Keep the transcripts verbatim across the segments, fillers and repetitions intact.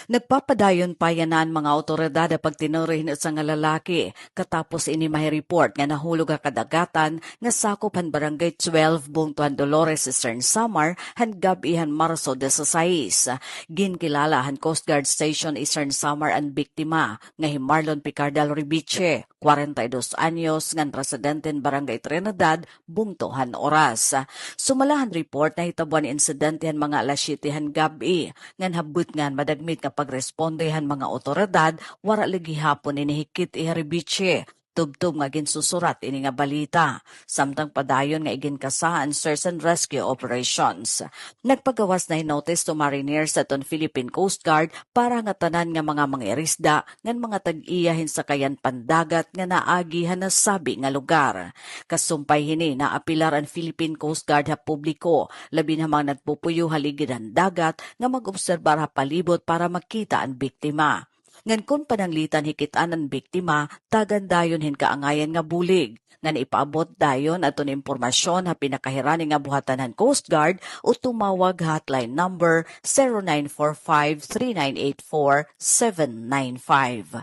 Nagpapadayon pa yana an mga awtoridad ha pagtinuri hin usa nga lalaki, katapos ini mahi-report nga nahulog ha kadagatan nga sakop han Barangay twelve, bungto han Dolores, Eastern Samar, han gab-i han Marso disisais. Ginkilala han Coast Guard Station Eastern Samar an biktima nga hi Marlon Picardal Ribiche, kwarenta y dos anyos, ngan residente han Barangay Trinidad, bungto han Oras. Sumala han report, nahitabo an insidente han mga alas siyete han gab-i, ngan ha butngan madagmit nga pagresponde han mga awtoridad, wara la gihapon ini hikit-i hi Ribiche, tubtob nga ginsusurat ini nga balita. Samtang padayon nga iginkasaha an search and rescue operations. Nagpagawas na hin notice to mariners aton Philippine Coast Guard para ha ngatanan nga mga mangirisda ngan mga tag-iya hin sakayan pandagat nga naagi ha nasabi nga lugar. Kasumpay hini, naapelar an Philippine Coast Guard ha publiko, labi na ha mga nagpupuyo ha ligid han dagat, nga mag-obserbar ha palibot para makita an biktima. Ngan kon pananglitan hikit-an an biktima, tagan dayon hin kaangayan nga bulig. Ngan ipaabot dayon adton impormasyon ha pinakahirani nga buhatan han Coast Guard o tumawag ha hotline number zero nine four five, three nine eight four, seven nine five.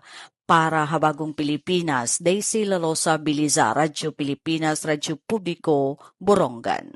Para ha Bagong Pilipinas, Daisy Lalosa Biliza, Radyo Pilipinas, Radyo Publiko, Borongan.